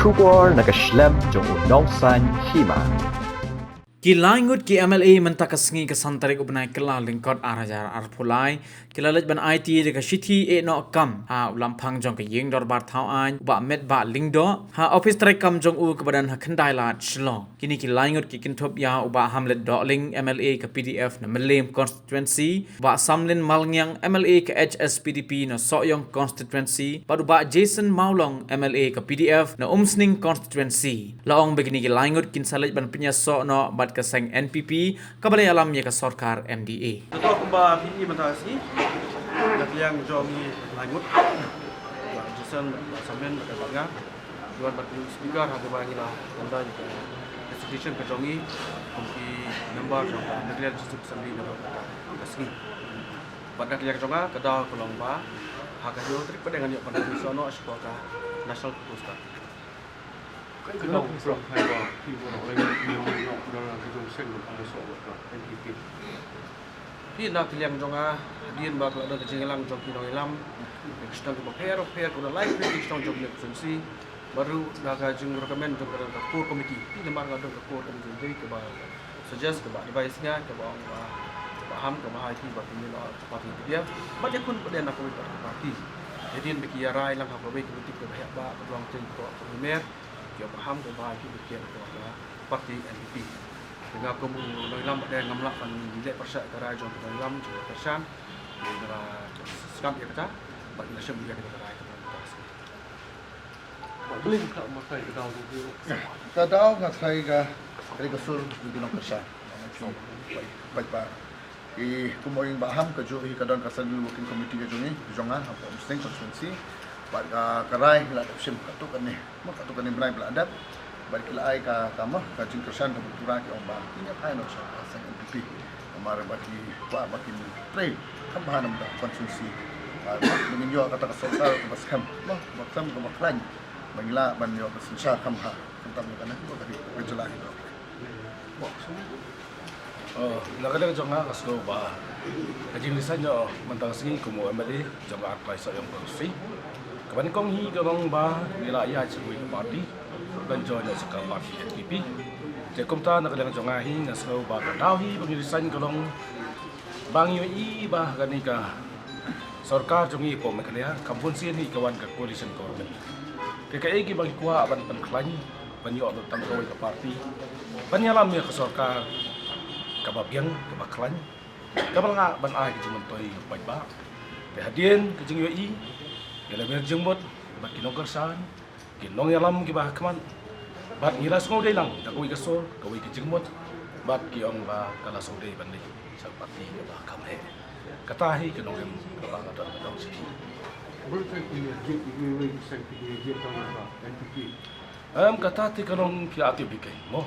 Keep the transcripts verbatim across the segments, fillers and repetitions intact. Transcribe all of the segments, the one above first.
Khubor na ka shlem jong u nongsaiñ hima. Ki lai ngut ki M L A mynta ka sngi ka san tarik u bnai Kyllalyngkot ar hajar arphew lai ki la leit ban aiti da ka shithi eh noh kam ha u lamphang jong ka ïing dorbar thaw aiñ u Bah Metbah Lyngdoh ha office treikam jong u kaba don ha Khyndailad, Shillong. Kine ki lai ngut ki kynthup ïa u Bah Hamlet Dohling, M L A ka P D F na Mylliem constituency, Bah Samlin Malngiang, M L A ka H S P D P na Sohiong constituency, bad u Bah Jason Mawlong, M L A ka P D F na Umsning constituency. La ong ba kine ki lai ngut kin sa leit ban pynïasoh noh bad ka seng N P P kaba la ïalam ïa ka sorkar M D A. Kumba phi mynta ka sngi, na ka liang jong ngi lai ngut, Bah Jason, Bah Samlin, bad nga, Joan bad u speaker ha kaba ngi la tanda ïa ka resignation ka jong ngi kum ki member jong ka Meghalaya Legislative Assembly na ka sngi. Bad na ka liang jong nga ka daw ka long ba ha ka hynñiew tarik pat ngan ïoh ban pynshong noh shapoh ka National Coast Guard. Ka daw ka long ba ki ba long lai ki long ki long ki long ki long seng ka jong ka N P P. Hi na ka liang jong nga, hadien ba ka la don ka jingïalang jong ki nongïalam, ki shnong kiba pher pher, ki la lai ki shnong jong ka constituency, bad ruh na ka jingrecommend jong ka core committee. Hi namar ka don ka core committee kaba suggest, kaba advice nga, kaba ong ba, kaba ham, kaba hai ki ba ki mino party ki dia. Bad ïa kun pat na kawei ka party. Hadien ba ki ïa rai lang ha kawei ka party kaba heh ba ka long jing ko ko mer. Ki ong ba ham, ki ong ba ki, ki ong ba party N P P. Te nga kum u nongïalam bad ngam lah ban leh pyrshah ka rai jong u nongïalam jong ka Karshan. Te nga skam ïa kata bad nga shem ïa kata ka rai kata. Ba bling ka ma kai ka daw. Ka daw nga kai ka, kai ka sur ki nong Karshan. Bad ba I kumba ong ba ham, kajuh hi ka don ka central working committee ka jong ngi, jong nga, ha Umsning constituency. Bad ka, ka rai la dep shim katto katne, mo katto katne bnai ba la dep. Bad ki la ai ka, ka mo, ka jingkyrshan ka bynta ki ong ba ki ïa phai noh sha ka seng N P P. Namar ba ki kwah ba kin trei kham bha na ka constituency. Bad ba ngin ïoh kata ka sorkar kaba skhem, mo, kaba skhem kaba khlaiñ. Ba ngin lah ban ïoh ka synshar kham bha. Khamtam ïa kane, ka dei ka jylla hi. Oh, na ka liang jong nga nga sngew ba ka jingresign jong nga mynta ka sngi kum u M L A jong ka Arphew Lai Sohiong constituency. Kaba nyngkong hi ka long ba ngi la ïaid sha kawei ka party, ban join sha ka party N P P. Te kumta na ka liang jong nga hi nga sngew ba ka daw hi ba ngi resign ka long ba ngi ïohi ba ha kane ka sorkar jong ngi hapoh Meghalaya, ka bun sien hi ka wan ka coalition government. Te kaei kaba ngi kwah ban pynkhlaiñ, ban ïoh tang kawei ka party ban ïalam ïa ka sorkar kaba biang, kaba khlaiñ, kaba lah ban ai ka jingmyntoi ïa u paidbah. Te hadien ka jingïohi, ïa la ber jingmut bad ki nongkyrshan, ki nongïalam kiba ha khmat, bad ngi la sngewdei lang da kawei ka sur, kawei ka jingmut, bad ki ong ba ka la sngewdei ban leit sha ka party kaba kham heh. Kata hi ka nongrim kaba nga don, nga don sha ki. Em, kata te ka long phi ïa tip hi keiñ mo.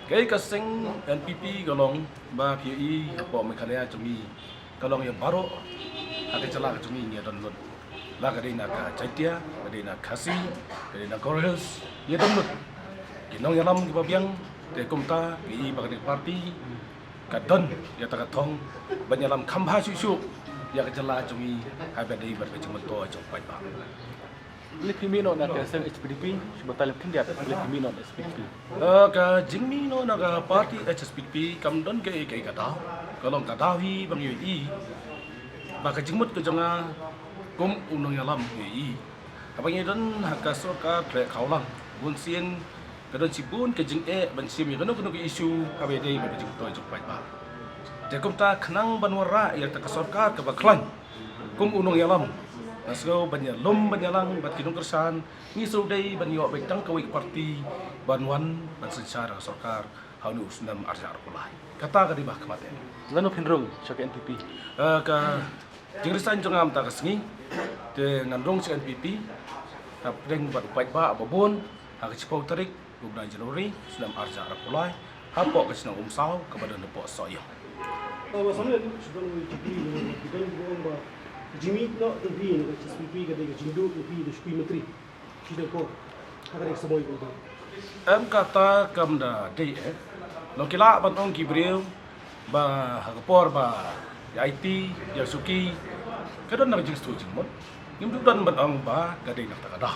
Kaei ka seng N P P ka long ba phi ïohi hapoh Meghalaya jong ngi ka long ïa baroh ha ka jylla ka jong ngi ngi ïa don lut. La ka dei na ka Jaiñtia, ka dei na Khasi, ka dei na Garo Hills, ngi ïa don lut. Ki nongïalam kiba biang, te kumta ngi i ba ka dei party ka don ïa kata ka thong ban ïalam kham bha shuh shuh ïa ka jylla jong ngi haba dei bad ka jingmyntoi jong u paidbah. Leit phi mih noh na ka seng H S P D P, shu batai lem khyndiat, leit phi mih noh na H S P D P. Eh, ka jingmih noh na ka party H S P D P kam don kaei kaei ka daw. Ka long ka daw hi ba ngi ïohi ba ka jingmut ka jong nga kum u nongïalam ngi ïohi. Haba ngi don ha ka sorkar khleh khawlang, bun sien ka don shibun ka jingeh ban shim ïa kano kano ka issue haba ïadei bad ka jingmyntoi jong u paidbah. Te kumta khnang ban wanrah ïa kata ka sorkar kaba khlaiñ, kum u nongïalam, nga sngew ban ïalum ban ïalang bad ki nongkyrshan, ngi sngewdei ban ïoh beit tang kawei ka party ban wan ban synshar ka sorkar ha une u snem ar hajar arphew lai. Kata ka dei ba ha khmat eh. Lano phin rung sha ka N P P? Eh, ka jingresign jong nga mynta ka sngi, te ngan rung sha ka N P P hapdeng bad u paidbah ba bun ha ka shiphew tarik u bnai January snem ar hajar arphew lai, hapoh ka shnong Umsaw kaba don hapoh Sohiong. Ba samla shu don wei jingkylli, ki don kiba ong ba ka jingmih noh jong phi na ka H S P D P ka dei ka jingduh jong phi da u Shakri Myntri. Shi dei ko ha ka dei ka samoi ko. Em, kata kam da dei eh. Long ki lah ban ong ki briew ba ha ka por ba ïa aiti ïa u Shakri ka don na ka jingstad jingmut. Ngim ju don ban ong ba ka dei na kata ka daw.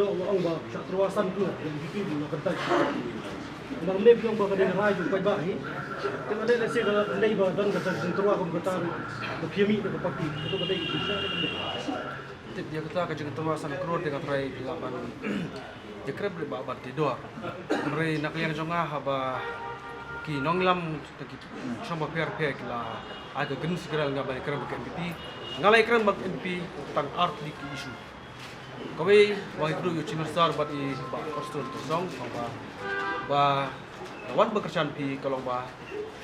noh nga ong ba shah tyrwa san klur ïa N P P ba la kyntait. Namar mynne phi ong ba ka dei ka rai jong u paidbah hi. Te ka dei lehse ka dei ba don kata ka jingtyrwa kum kata ba phi ïa mih na ka party. Kato ka dei ka jingshah. Tip ïa kata ka jingtyrwa san klur te nga trai phi lah ban ïakren bad ban tip dor. Hynrei na ka liang jong nga haba ki nongïalam ki shong bapher bapher ki la ai ka green signal nga ban ïakren bad ka N P P. Nga la ïakren bad ka N P P tang ar tylli ki issue. Kawei ba nga ïakynduh ïa u Chief Minister bad i Bah Prestone Tynsong, ba, ba la wan ba kyrshan phi ka long ba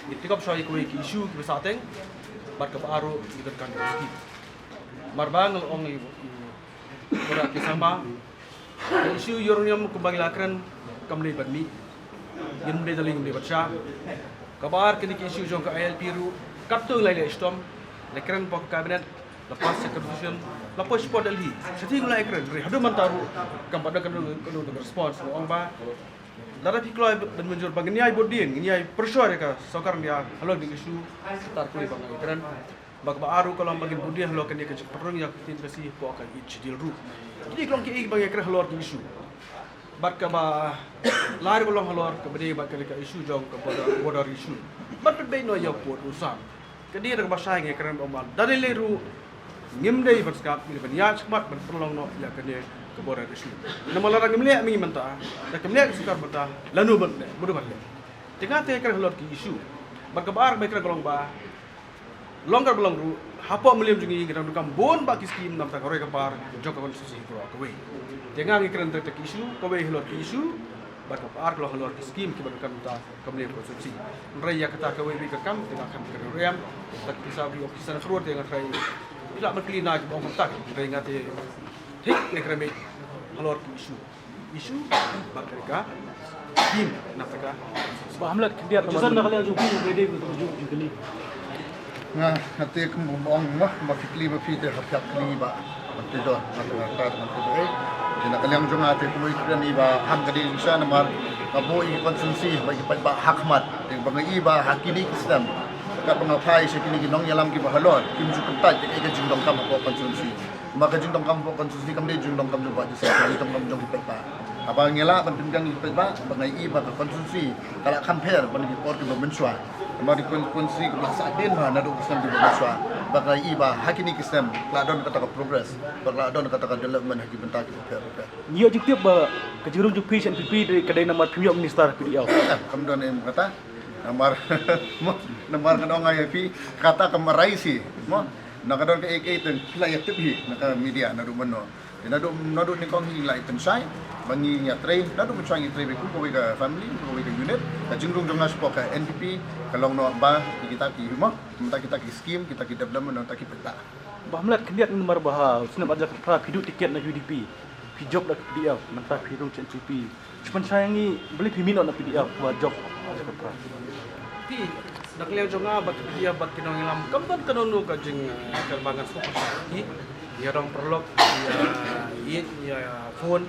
ngin tip shwa ïa kawei ki issue kiba sahteng bad kaba ar ruh ngi donkam ïa ka scheme. Namar ba nga la ong ïa u Bah K. Sangma, ka issue uranium kumba ngi la kren kam dei ban mih. Ngim dei da lei, ngim dei ban shah. Kaba ar, kine ki issue jong ka I L P ruh katto ngi la ïaleh shitom, la kren bad ka cabinet, la pass ïa ka resolution, la poi shapoh Delhi. Shathie ngi la ïakren, hynrei haduh mynta ruh kam pat don kano kano ka response. Nga ong ba lada phi kloi ban mynjur ba ngin ïai bud dien, ngin ïai pressure ïa ka sorkar India halor kine ki issue, kata kawei ba nga ïakren. Ba kaba ar ruh ka long ba ngin bud dien halor kane ka jingpynrung ïa ka ktien Khasi hapoh ka Eighth Schedule ruh. Kine ki long kiei kiei ba ngi ïakren halor ki issue. Bad kaba lai ruh ka long halor kaba dei bad kane ka issue jong ka border, border issue. Bad pynbeit noh ïa u pud u sam. Ka dei da kaba shai ngi ïakren ba ma da lei lei ruh ngim dei ban sngap, ngi dei ban ïaid shakhmat ban pynlong noh ïa kane ka border issue. Namar lada ngim leh mynta, da kim leh ka sorkar mynta, lano ban leh, mano ban leh. Te nga te ïakren halor ki issue. Bad kaba ar ba ïakren ka long ba long kaba long ruh, hapoh Mylliem jong ngi ngi dang donkam bun bah ki scheme na bynta ka roi ka par jong ka constituency baroh kawei. Te nga ngi kren te ki issue, kawei halor ki issue, bad kaba ar ka long halor ki scheme kiba donkam na bynta ka Mylliem constituency. Hynrei ïa kata kawei beit ka kam, te nga khlem kren ruh em, te ki sa bri officer na klur te nga trai. Phi lah ban kylli na kiba ong kumta, hynrei nga te thik ngi kren beit halor ki issue. Issue bad ka scheme na bynta ka. Bah Hamlet, khyndiat. Joseph, na ka liang jong phi, ka dei ka jingkylli. Nga, nga te kum ba ong ma, ma phi kylli ma phi te ha phi kylli ba. Ba te don, ba te don, ba te don. Te na ka liang jong nga te kum i kren i ba ham ka dei jingshah namar ka buh i constituency ba i paidbah ha khmat. Te ba nga i ba ha kine ki snem. Katba nga phai sha kine ki nongïalam kiba halor, kim ju kyntait ïa ka jingdonkam hapoh constituency. Ma ka jingdonkam hapoh constituency kam dei jingdonkam jong Bah Joseph, ka jingdonkam jong ki paidbah. Haba ngi lah ban pynbiang ïa ki paidbah, ba nga i ba ka constituency ka la kham pher ban ki por kiba mynshuwa. Namar ki constituency kiba la sah dien bha naduh ki snem kiba mynshuwa. Ba nga i ba ha kine ki snem ka la don kata ka progress, ba ka la don kata ka development ha ki bynta kiba pher bapher. Ngi ïoh jingtip ba ka jingrung jong phi sha N P P ka dei namar phim ïoh minister P D L. Em, kam don em kata. Namar, mo, namar ka dang ïa phi, kata ka marai shi, mo. Na ka don kaei kaei te phi la ïa tip hi na ka media naduh mynno. Te naduh, naduh nyngkong hi la ïa pynshai ba ngi ïa trei, naduh pynshai ngi trei bad kawei ka family, kawei ka unit. Ka jingrung jong nga shapoh ka N P P ka long noh ba kita ki, mo, kita ki scheme, kita ki development, kita ki pynta. Bah Hamlet, khyndiat, namar ba ha u snem ar hajar khatphra phi duh tiket na U D P. Phi jop da ka P D F, mynta phi rung cha N P P. Shu pynshai ïa ngi, balei phi mih noh na P D F, ba jop. Phi, na ka liang jong nga bad ka P D F bad ki nongïalam, kam don kano kano ka jing, eh, kyrpang ngan sngewpyrshah ïa ki. Ïa rong paralok, ïa ïeit, ïa phone.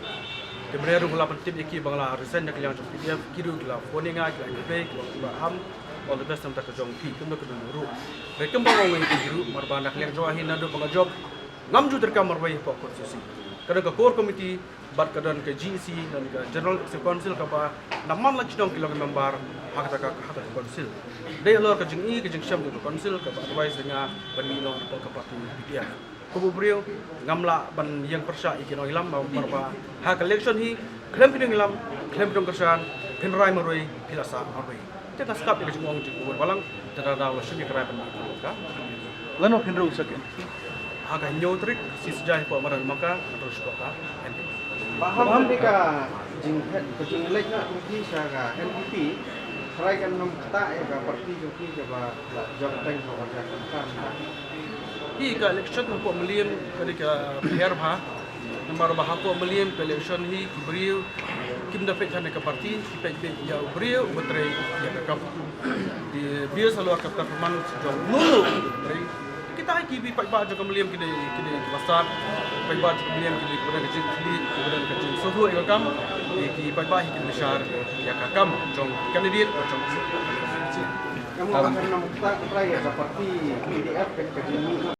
Te mynta ruh la pyntip ïa ki ba nga la resign na ka liang jong P D F, ki ruh ki la phone ïa nga, ki la kyrpad, ki la ong ba ham, all the best na ka bynta ka jong phi, kumno kumno ruh. Hynrei kumba nga ong ïa ki ruh, namar ba na ka liang jong nga hi naduh ba nga jop, ngam ju treikam marwei hapoh constituency. Ka don ka core committee, bad ka don ka G E C, don ka General Executive Council kaba na man la ki nong ki long member ha kata ka, ha kata ka council. Dei halor ka jingïeit ka jingshem jong ka council kaba advice ïa nga ban mih noh na ka party P D F. Kum u briew ngam lah ban ïeng pyrshah ïa ki nongïalam namar ba ha ka election hi khlem phi nongïalam, khlem phi nongkyrshan, phin rai marwei, phi la sah marwei. Te nga sngap ïa ka jingong jong u Balang, te da daw la shim ïa ka rai ban mih ka. Lano phin rung sa kin? Ha ka hynñiew tarik, shi sngi hapoh madan Maka, nga rung sha ka N P P. Ba ham ne ka jingphet, ka jingleit na phi sha ka N P P, trai kan nym kata ïa ka party jong phi kaba la jop teng ha ka jaka. Hi ka election hapoh Mylliem ka dei ka pher bha. Namar ba hapoh Mylliem ka election hi ki briew kim da peit ha ka party, ki peit beit ïa u briew uba trei ïa ka kam. Te based halor ka performance jong uno uno uba trei. Kita hi ki paidbah jong ka Mylliem ki dei, ki dei kiba stad. Paidbah jong ka Mylliem ki dei kiba don ka jingkylli, kiba don ka jingsngewthuh ïa ka kam. Te ki paidbah hi ki dei bishar ïa ka kam jong candidate, jong Ka mut ba kan nym kata trai ïa ka party P D F kan ka jingmih.